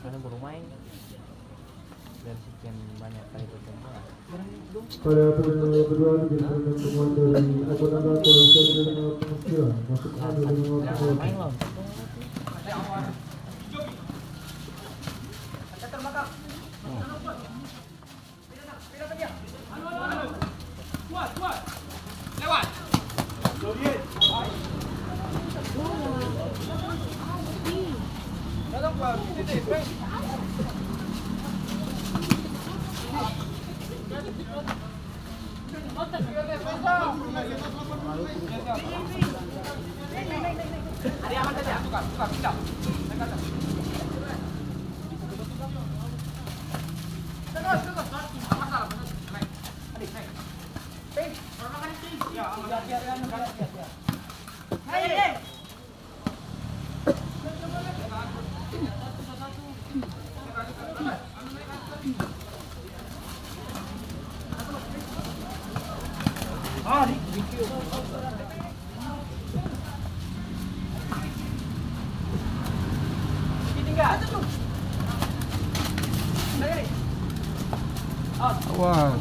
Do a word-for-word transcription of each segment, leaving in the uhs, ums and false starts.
Karena baru main. Dari sekian banyak kali pertemuan. Pada pertemuan kedua, terjadi pertemuan dari Abu Naga ke Sendiri dengan pengecilan. Masuk anda dengan waktu. Wah.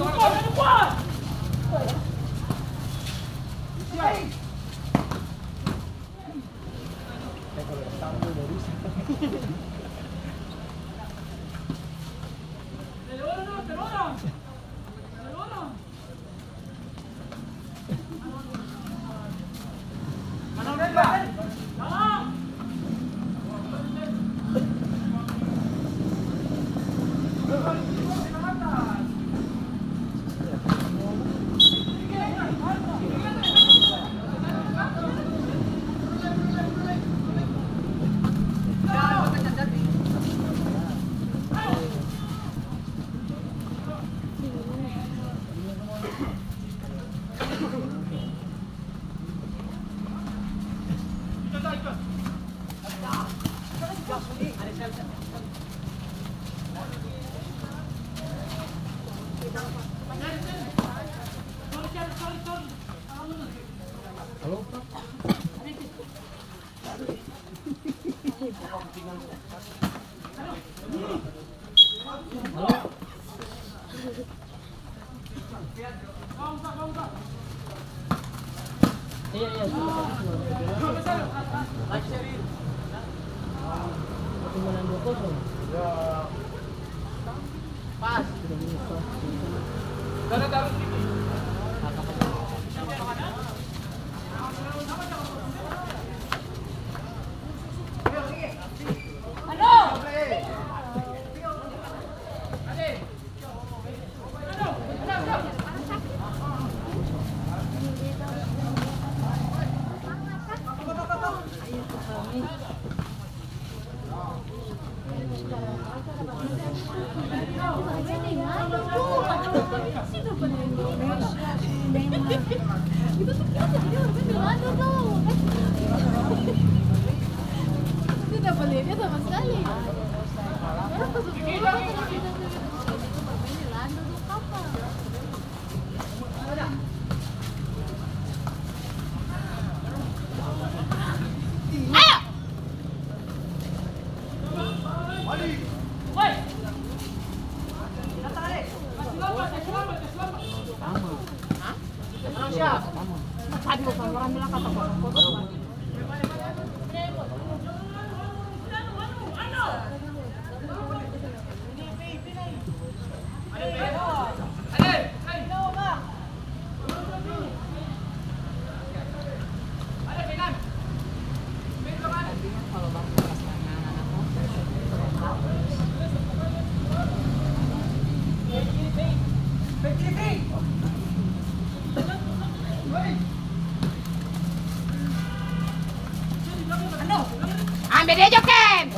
Tidak boleh dia sama sekali. Ambe dia, Joken.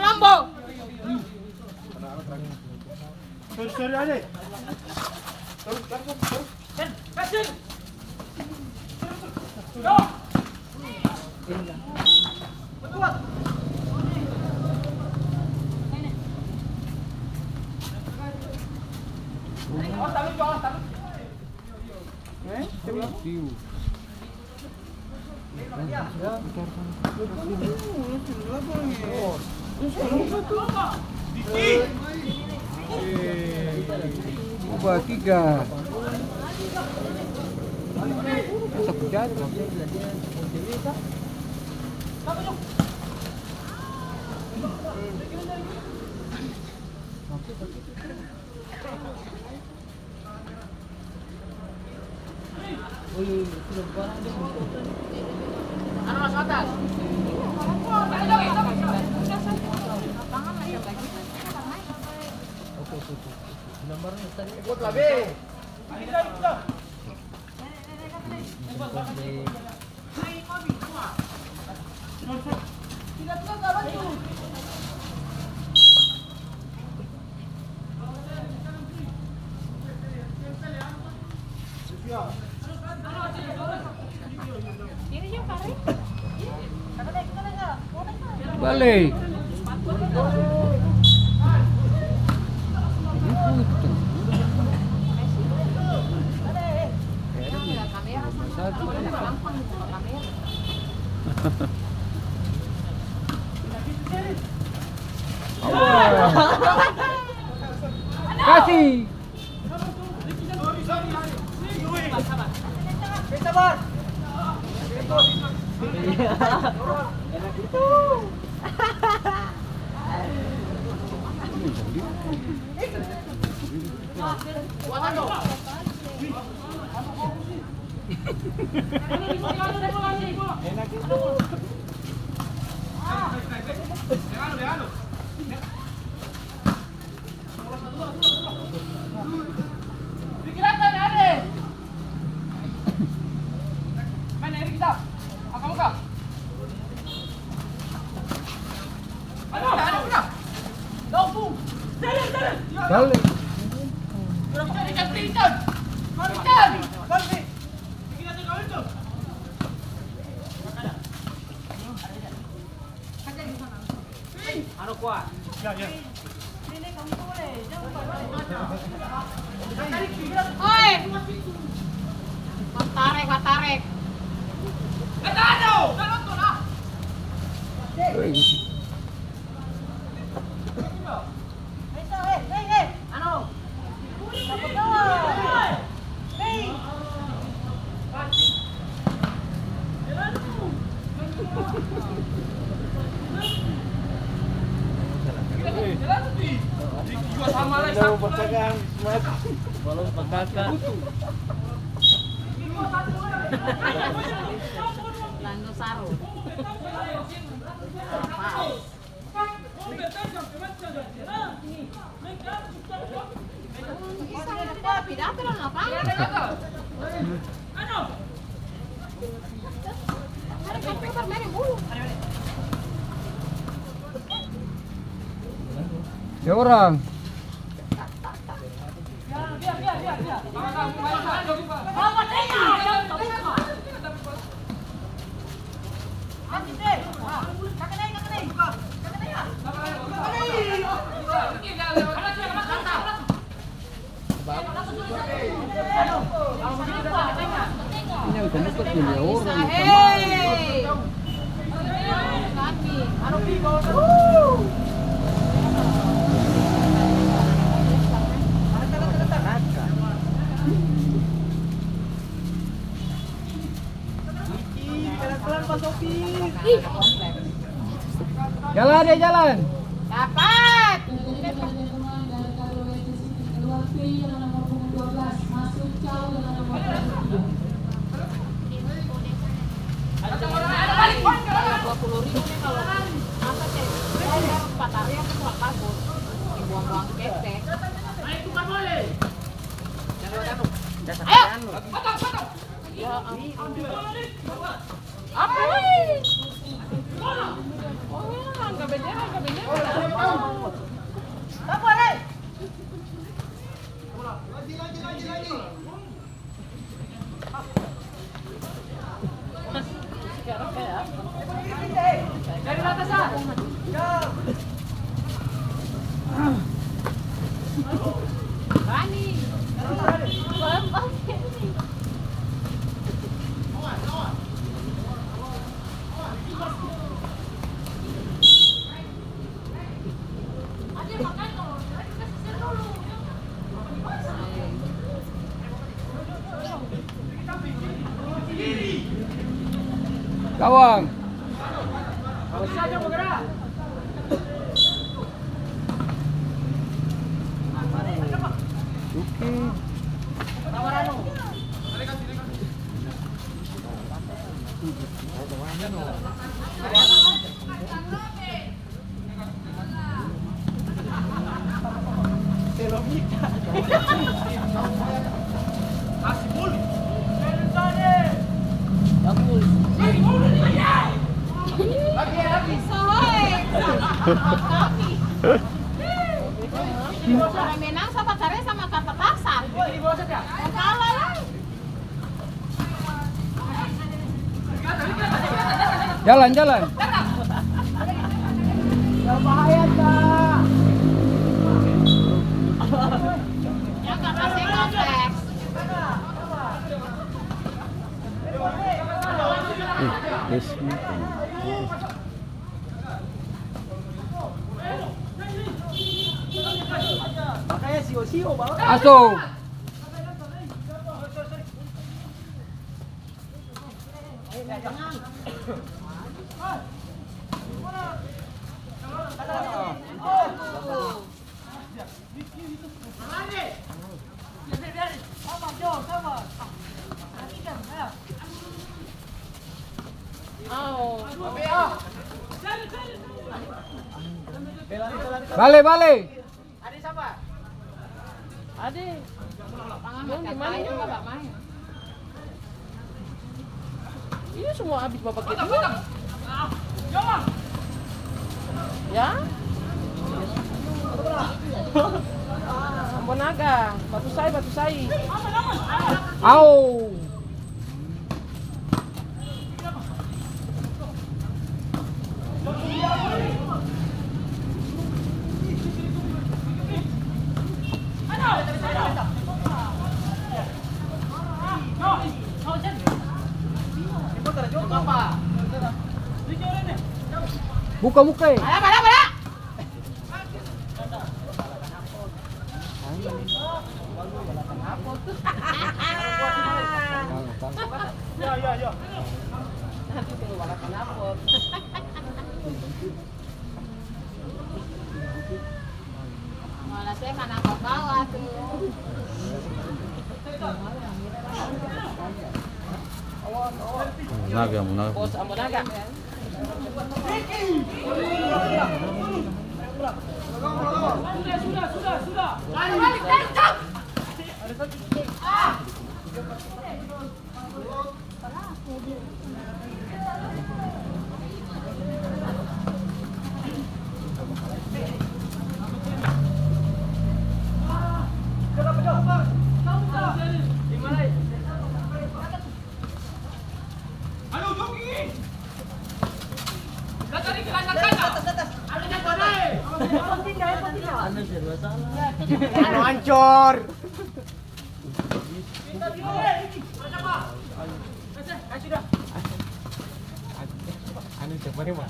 Lombo. Sorry, sorry, ade. Sorry, sorry, sorry. Ubah tiga. Masa ku jatuh? Bale. Kasi. Bale. Oi! Batarek, batarek. Lando Saro. Ya orang. Jalan, dia jalan. Dapat. Dua puluh ribu nih kalau masak ya. Patah, ya, kurang bagus. Buang-buang ketek. Ayo. Apa ini? Oh, ya, angka bendera, angka bendera. Awang. Oke. Menang sama Karesa sama Kartapaksa. Kalah lai. Jalan, jalan. Bahaya, Kak. Yang Kak kasih kompleks. Makanya sio-sio, Bang. Aso. Bale, bale. Ade sapa? Ade. Dong di mana ini? Ini semua habis bapak kita. Ya? Ambonaga, Batusai, Batusai. Au. Buka muka e. Naga, naga. Bos Ambonaga. Anu ancor. Anu, siapa nih, Mak?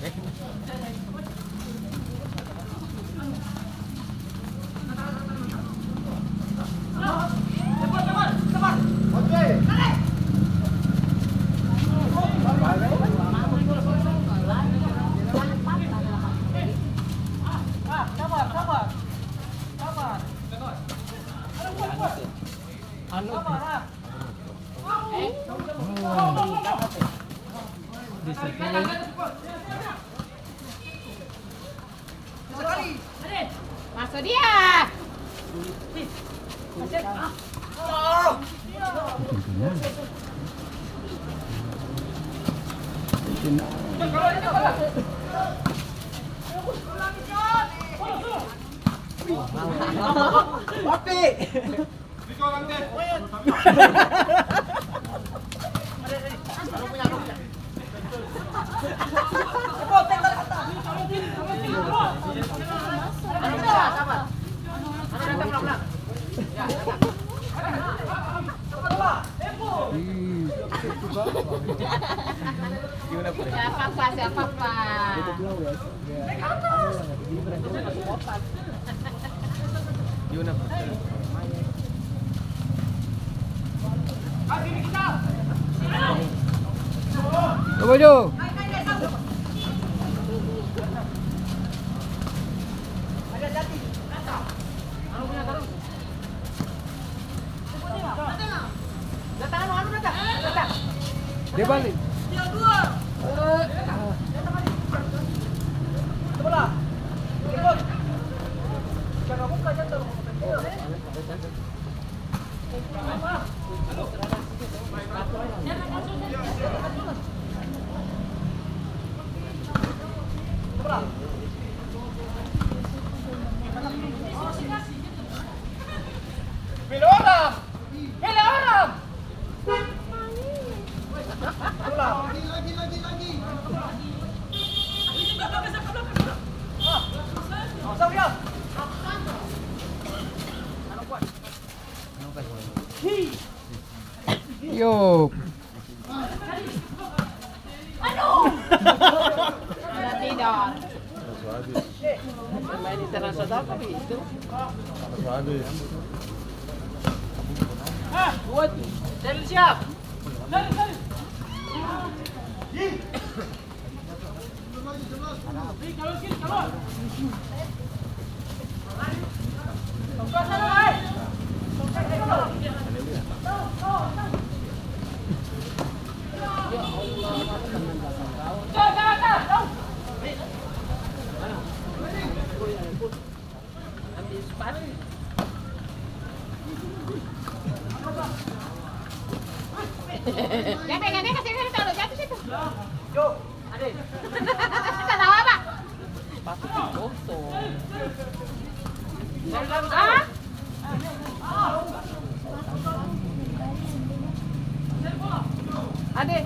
Anu. Maso dia. Papi. Siapa, Pak? Siapa, Pak? Coba, Jo. Dia balik. Bela orang! Bela orang! Ulang. Lagi, lagi, lagi, lagi. Yo. Aduh. Tidak. Main internasional tapi itu. Dua tuh. Dari siap. Dari, dari. Jatuh, jatuh, kasi taruh jatuh situ. Katawa, Pak. Sepatu kotor. Ah? Ade,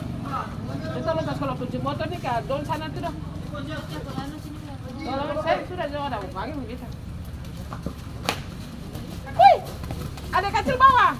kita lepas kalau kunci motor nih ke don sana tuh dah. Kalau saya sudah jauh ada pagi begitu. Wih, ada kacil bawah.